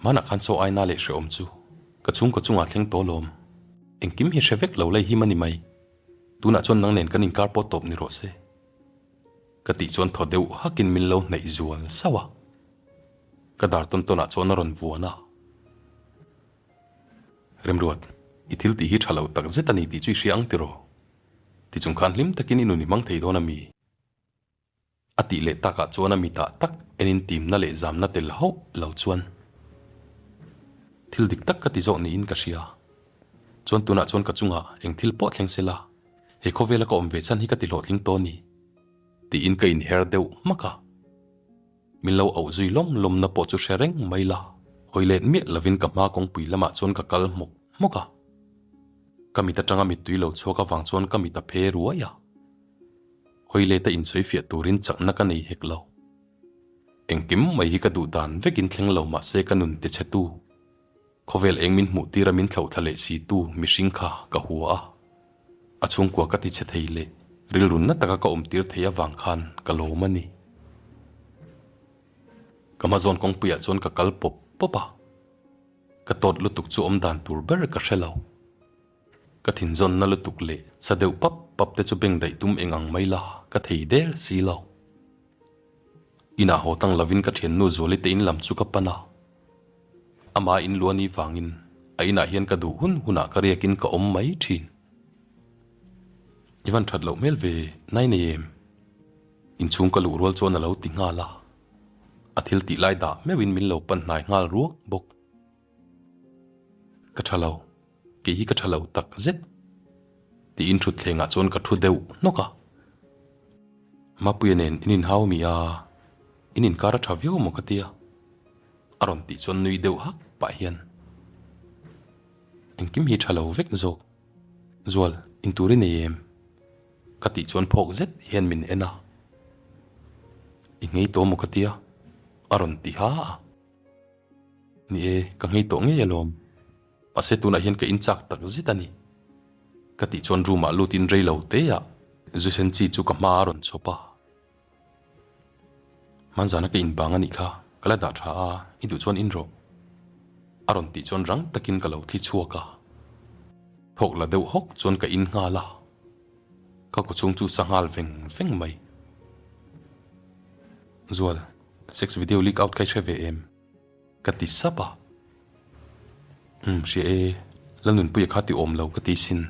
Hmanah khan saw aina leh hrehawm chu ka chhungkaw chungah thleng tawh lawm. Engkim hi hre vek lo lei him a ni mai. Tunah chuan nang nen kan inkar pawh tawp ni rawh se. Ka tih chuan thaw deuh hakin min lo hnaih zual sauh a. Ka dar tawn tawnah chuan a rawn vuan a. Remruat, i thil tih hi tha lo tak zet a ni tih chu i hria ang tiraw? Tichung khan hlim takin i nun i hmang thei dawn a mi? A tih leh takah chuan a mitah tak enin timna leh zamna tel hauh lo chuan thil dik tak ka ti zawk niin ka hria. Chuan tunah chuan ka chungah eng thil pawh thleng se la, he khawvela ka awm ve chhan hi ka ti hlawhtling tawh a ni tiin ka inher deuh hmak a. Min lo auh zui lawm lawmna pawh chu hre reng mai la, hawi let miah lovin ka hma kawngpui lamah chuan ka kal hmawk hmawk a. Ka mit atanga mittui lo chhuak avang chuan ka mit a phe ruai a. Hawi leta insawi fiah turin chakna ka nei hek lo. Engkim mai hi ka duh dan vekin thleng lo mahse ka nun ti chhe tu. Khawvel eng min hmuh tira min thlauh thla leh si tu mihring kha ka hua a. A chhungkua ka ti chhe thei leh rilrunna taka ka awm tir thei avang khan ka lawm a ni. Ka hmazawn kawngpuiah chuan ka kal pawp pawp a. Ka tawt lutuk chu awm dan tur ber ka hre lo. Ka thinzawnna lutuk leh sa deuh pap pap te chu beng daih tum eng ang mai la ka thei der si lo. Inah haw tang lovin ka thiannu Zuali te in lam chu ka pan a. Amah in luah ni vangin a inah hian ka duh hun hunah ka riakin ka awm mai thin. I van that loh hmel ve nai nei em? Inchhung ka luh rual chuan a lo ti nghal a. A thil tih lai dah meuhin min lo pan hnai nghal ruak bawk. Ka tha lo, kei hi ka tha lo tak zet tiin thutthlengah chuan ka thu deuh hnawk a. Mapuia nen in inhau mi a, in inkar a tha viau maw ka tia a rawn tih chuan nui deuh hak pah hian engkim hi tha lo vek zawk Zual intur i nei em? Ka tih chuan phawk zet hian min en a, I nghei tawh maw ka tia a rawn ti ha a. Ni e, ka nghei tawh ngei alawm. Mahse tunah hian ka inchak tak zet a ni. Ka tih chuan room ah lutin rei lo te ah zu sen chi chu ka hma a rawn chhawp a. Hmanzana ka inbang a nih kha, ka la dah tha a, i duh chuan in rawh. A rawn tih chuan rang takin ka lo thi chhuak a. Thawk la deuh hawk chuan ka in nghal a. Ka kawchhung chu sa nghal veng veng mai. Zual. Sex video leak out kha i hre ve em? Ka ti sap a. Umm hria e, Lalnunpuia kha ti awm lo ka ti sin.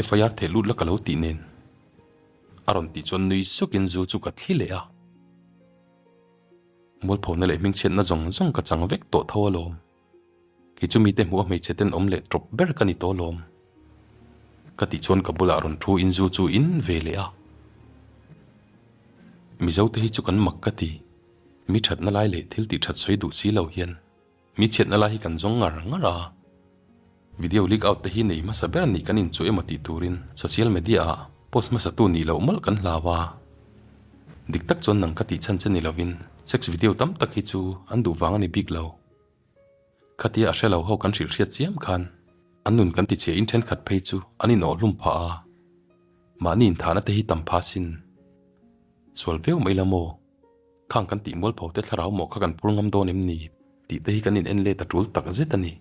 FIR theh lut la ka lo tih nen. A rawn tih chuan nui sukin zu chu ka thli leh a. Mualphona leh hmingchhiatna zawng zawng ka chang vek tawh tho alawm. Kei chu mite hmuh a hmeichhe tenawm leh tawp ber ka ni tawh alawm. Ka tih chuan ka bulah rawn thu in zu chu in ve leh a. Mizo te hi chu kan mak ka ti. Mi thatna lai leh thil tih that sawi duh si lo hian mi chhiatna lai hi kan zawng ngar ngar a. Video leak out te hi nei hmasa ber nih kan inchuh emaw tih turin social media ah post hmasa tu nih loh mawlh kan hlau a. Dik tak chuan nang ka tih chhan che ni lovin sex video tam tak hi chu an duh vang a ni bik lo. Khatia a hre lo ho kan hrilh hriat chiam khan an nun kan ti chhia in thenkhat phei chu an inawh hlum phah a, mahni inthahna te hi tam pha sin. Sual viau mai la maw? Khang kan tih mualpho te thlarau maw kha kan phur ngam dawn em ni? Tih te hi kan in en let a tul tak zet a ni.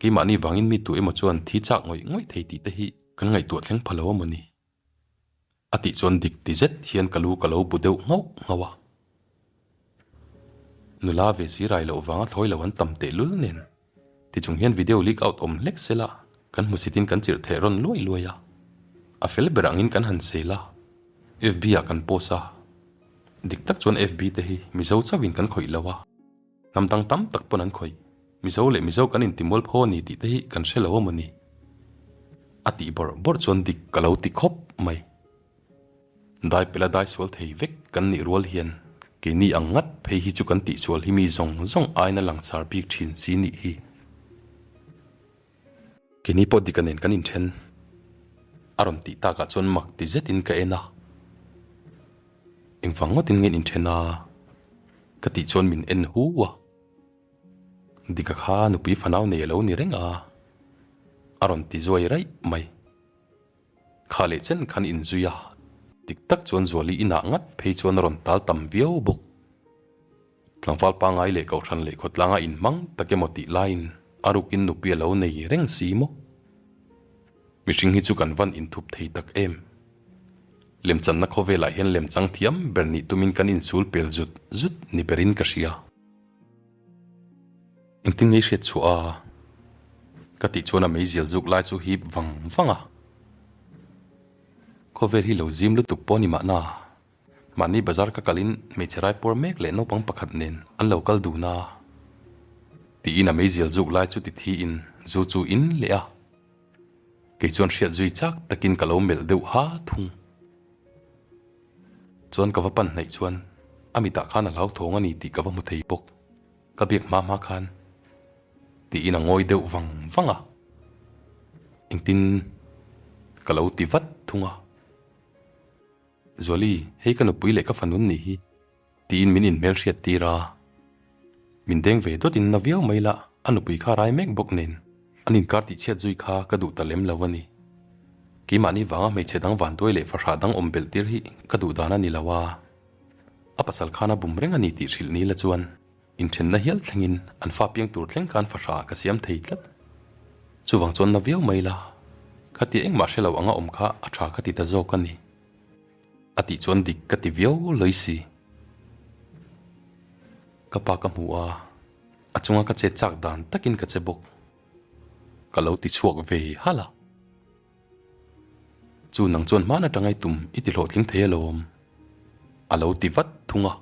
Keimahni vangin mi tu emaw chuan thi chak ngawih ngawih thei tih te hi kan ngaihtuah thleng pha lo a maw ni? A tih chuan dik ti zet hian ka lu ka lo bu deuh nghauh nghauh a. Nula ve si rai loh vanga thlawi lo an tam tehlul nen tichung hian video leak out awm hlek sela kan hmusitin kan chirh theh rawn luai luai a. A fel ber angin kan han sel a, FB ah kan post a. Dik tak chuan FB te hi Mizo chauhin kan khawih lo a, hnam dang tam tak pawn an khawih. Mizo leh Mizo kan intimual pho a ni tih te hi kan hre lo a maw ni? A tih bawrh bawrh chuan dik ka lo ti khawp mai. Dai pela dai sual thei vek kan nih rual hian keini ang ngat phei hi chu kan tihsual hi mi zawng zawng aina langsar bik thin si nih hi. Keini pawh Dika nen kan inthen. A rawn tih takah chuan mak ti zetin ka en a. Engvang ngawtin nge in inthen a? Ka tih chuan min en hu a. Dika kha nupui fanau nei a lo ni reng a. A rawn ti zuai raih mai. Kha leh chen khan inzui a, dik tak chuan Zuali inah ngat phei chuan a rawn tal tam viau bawk. Tlangval pangngai leh kohhran leh khawtlanga inhmang tak emaw tih laiin a rukin nupui a lo nei reng si maw? Mihring hi chu kan van inthup thei tak em? Lemchanna khawvelah hian lemchang thiam ber nih tumin kan insul pel zut zut ni berin ka hria. Engtin nge i hriat chhuah a? Ka tih chuan a meizial zuk lai chu hip vang vang a. Khawvel hi lo zim lutuk pawh ni mahna. Mahni bazar ka kalin hmeichhe raipuar mek leh naupang pakhat nen an lo kal dun a. Tiin a meizial zuk lai chu ti thiin zu chu in leh a. Kei chuan hriat zui chak takin ka lo melh deuh ha thung. Chuan ka va pan hnaih chuan a mitah khan a hlauthawng a ni tih ka va hmu thei bawk. Ka biak hma hma khan tiin a ngawi deuh vang vang a. Engtin ka lo ti vat thung a. Zuali, hei ka nupui leh ka fanun nih hi tiin min inhmelhriat tir a. Min deng ve dawt in na viau mai la, a nupui kha rai mek bawk nen an inkar tihchhiat zui kha ka duh ta lem lo a ni. Keimahni vanga hmeichhe dang vanduai leh fahrah dang awm belh tir hi ka duh dan a ni lo a. A pasal khan a bum reng a ni tih hrilh ni la chuan inthenna hial thlengin an fa piang tur thleng khan fahrah ka siam thei tlat. Chuvang chuan na viau mai la, khatia engmah hre lo anga awm kha a tha ka ti ta zawk a ni. A tih chuan dik ka ti viau lawi si. Ka pa ka hmu a, a chunga ka che chak dan takin ka che bawk. Ka lo ti chhuak ve halh a. Chu nang chuan hman atanga i tum i ti hlawhtling thei alawm. A lo ti vat thung a.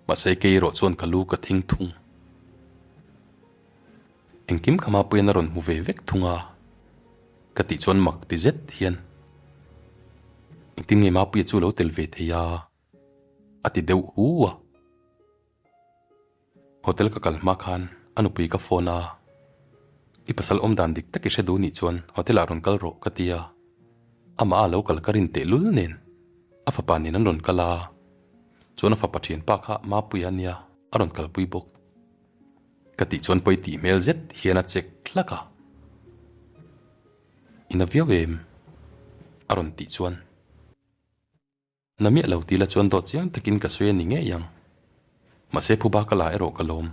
Mahse kei erawh chuan ka lu ka thing thung. Engkim kha Mapuia'n a rawn hmu ve vek thung a, ka tih chuan mak ti zet hian, Engtin nge Mapuia chu lo tel ve thei a? a ti deuh hu a. Hotel ka kal hma khan a nupui ka phone a, I pasal awm dan dik tak i hre duh nih chuan hotel ah rawn kal rawh ka ti a, amah a lo kal ka rin tehlul nen a fapa nen an rawn kal a, chuan a fapa thianpa kha Mapuia a nia a rawn kalpui bawk. Ka tih chuan pawi tih hmel zet hian a chek hlak a. I na viau em? A rawn tih chuan. Na miah lo tih la chuan dawt chiang takin ka sawi a ni ngei ang. Mahse phuba ka la erawh ka lawm.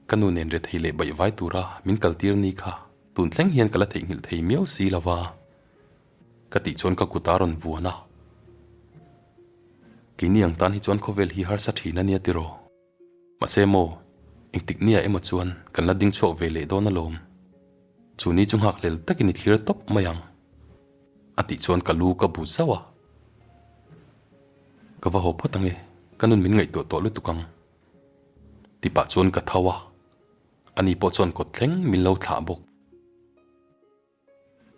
Ka nu nen rethei leh baih vai tura min kaltir ni kha tun thleng hian ka la theihnghilh thei miau si lo va. Ka tih chuan ka kut a rawn vuan a. Keini ang tan hi chuan khawvel hi harsa thin a nia tiraw? Mahse maw, engtik nia emaw chuan kan la ding chhuak ve leh dawn alawm. Chu ni chu nghakhlel takin i thlir tawp mai ang. A tih chuan ka lu ka bu zauh a. Ka va haw phawt ange, ka nun min ngaihtuah tawh lutuk ang. Ti pah chuan ka tho a, ani pawh chuan kawt thleng min lo thlah bawk.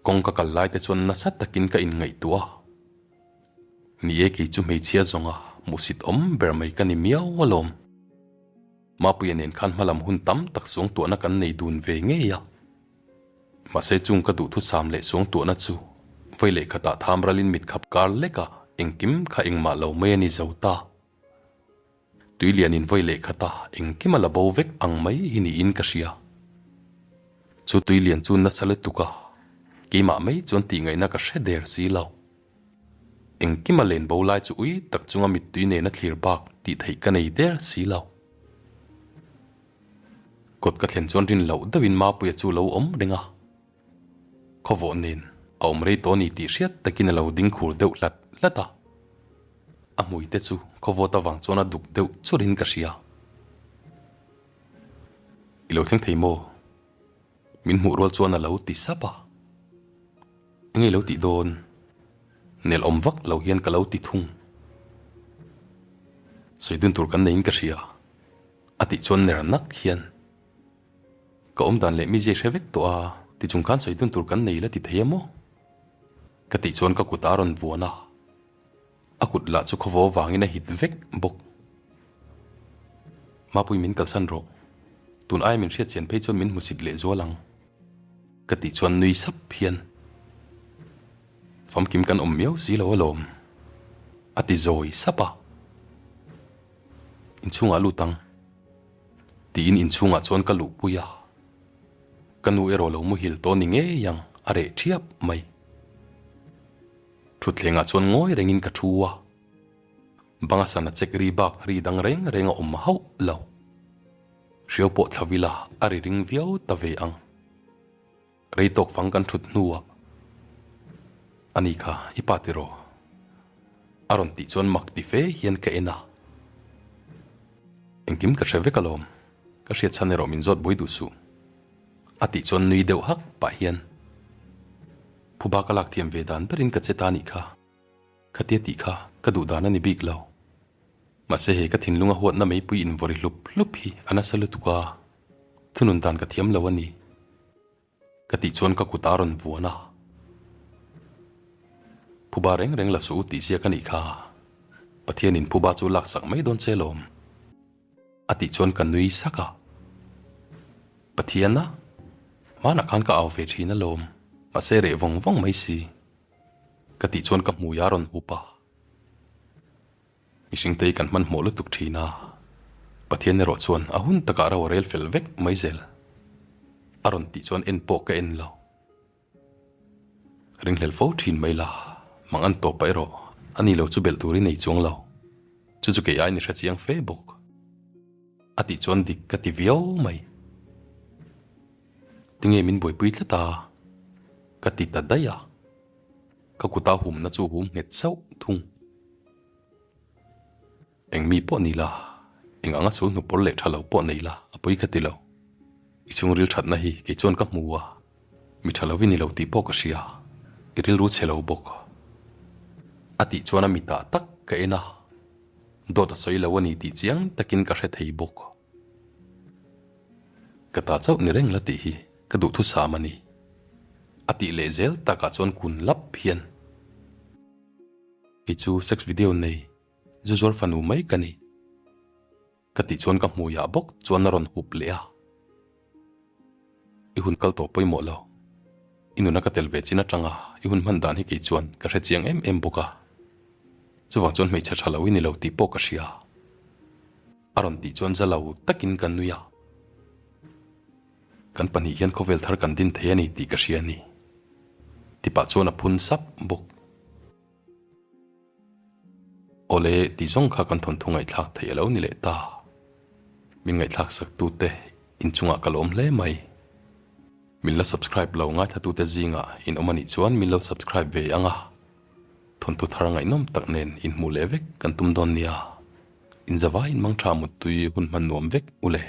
Kawng ka kal lai te chuan nasa takin ka inngaihtuah a, ni e kei chu hmeichhia zawnga hmuhsit awm ber mai ka ni miau alawm. Mapuia nen khan hmalam hun tam tak suangtuahna kan nei dun ve ngei a, mahse chung ka duhthusam leh suangtuahna chu vawi leh khatah thamralin mitkhap kar lekah engkim kha engmah lo mai a ni zo ta. Tui lianin vawi leh khat a, engkim a la bo vek ang mai hi niin ka hria. Chu tui lian chu nasa lutuk a, keimah mai chuan tihngaihna ka hre der si lo. Engkim a len bo lai chu ui tak chunga mittui nena thlir bak tih theih ka nei der si lo. Kawt ka thlen chuan rin loh deuhin Mapuia chu lo awm reng a. Khawvawh nen a awm rei tawh a ni tih hriat takin a lo ding khur deuh hlat hlat a. A hmui te chu khawvawt avang chuan a duk deuh churin ka hria. I lo thleng thei maw? Min hmuh rual chuan a lo ti sap a. Enge i lo tih dawn? Nel awm vak lo hian ka lo ti thung. Sawi dun tur kan neiin ka hria. A tih chuan ner nak hian. Ka awm dan leh mizia hre vek tawh a, tichung khan sawi dun tur kan nei la ti thei a maw? Ka tih chuan ka kut a rawn vuan a, a kut lah chu khawvaw vangin a hit vek bawk. Mapui min kalsan rawh, tun aia min hriatchian phei chuan min hmusit leh zual ang. Ka tih chuan nui sap hian, Famkim kan awm miau si lo alawm, a ti zawi sap a. Inchhungah lut ang, tiin inchhungah chuan ka luhpui a. Ka nu erawh lo muhil tawh ni ngei ang, a reh ṭhiap mai. Thutthlengah chuan ngawi rengin ka thu a. Banga sana chek ri bak ri dang reng reng a awm hauh lo. Hriau pawh thla vila a ri ring viau ta ve ang. Rei tawk fang kan thut hnuah, A ni kha, i pa tiraw? A rawn tih chuan mak ti fe hian ka en a. Engkim ka hre vek alawm, ka hriat chhan erawh min zawt buai duh suh. A tih chuan nui deuh hak pah hian, Phuba ka lak thiam ve dan berin ka che ta nih kha. Khatia tih kha ka duh dan a ni bik lo. Mahse hei ka thinlunga huatna meipui invawri hlup hlup hi a nasa lutuk a, thunun dan ka thiam lo a ni. Ka tih chuan ka kut a rawn vuan a. Phuba reng reng la suh u tih ziak a nih kha. Pathianin phuba chu laksak mai dawn che lawm. A tih chuan ka nui sak a. Pathiana? Hmanah khan ka au ve thin alawm, mahse reh vawng vawng mai si. Ka tih chuan ka hmui a rawn hup a. Mihringte hi kan hmanhmawh lutuk thin a, Pathian erawh chuan a hun takah ro a rel fel vek mai zel. A rawn tih chuan en pawh ka en lo. Ringhlel fo thin mai la, mang an tawp ah erawh a ni lo chu belh tur i nei chuang lo. Chu chu kei aiin i hre chiang fe bawk. A tih chuan dik ka ti viau mai. Tinge min buaipui tlat a? Ka ti ta daih a. Ka kuta humna chu hum nghet sauh thung. Eng mi pawh ni la, eng anga sul hnu pawl leh tha lo pawh nei la, a pawi ka ti lo. I chhungril thatna hi kei chuan ka hmu a, mi tha lo i ni lo tih pawh ka hria, i rilru chhe lo bawk. A tih chuan a mitah tak ka en a, dawt a sawi lo a ni tih chiang takin ka hre thei bawk. Ka ta chauh ni reng la tih hi ka duhthusam a ni. A tih leh zel takah chuan kun lap hian. Kei chu sex video nei zu zuar fanu mai ka ni. Ka tih chuan ka hmuiah bawk chuan a rawn hup leh a. I hun kal tawh pawimawh lo. I nuna ka tel ve chin atanga i hun hman dan hi kei chuan ka hre chiang em em bawk a. Chuvang chuan hmeichhe tha lo i ni lo tih pawh ka hria. A rawn tih chuan za lo takin ka nui a. Kan pahnih hian khawvel thar kan din thei a ni tih ka hria a ni. Tipah chuan a phun sap bawk. Awle tih zawng kha kan thawnthu ngaihthlak theih a lo ni leh ta. Min ngaihthlak sak tute inchungah ka lawm hle mai. Min la subscribe lo ngaithlatute zingah in awm a nih chuan min lo subscribe ve ang a. Thawnthu thar ngaihnawm tak nen inhmuh leh vek kan tum dawn nia. Inzavaiin mangtha muttui hun hman nuam vek u le.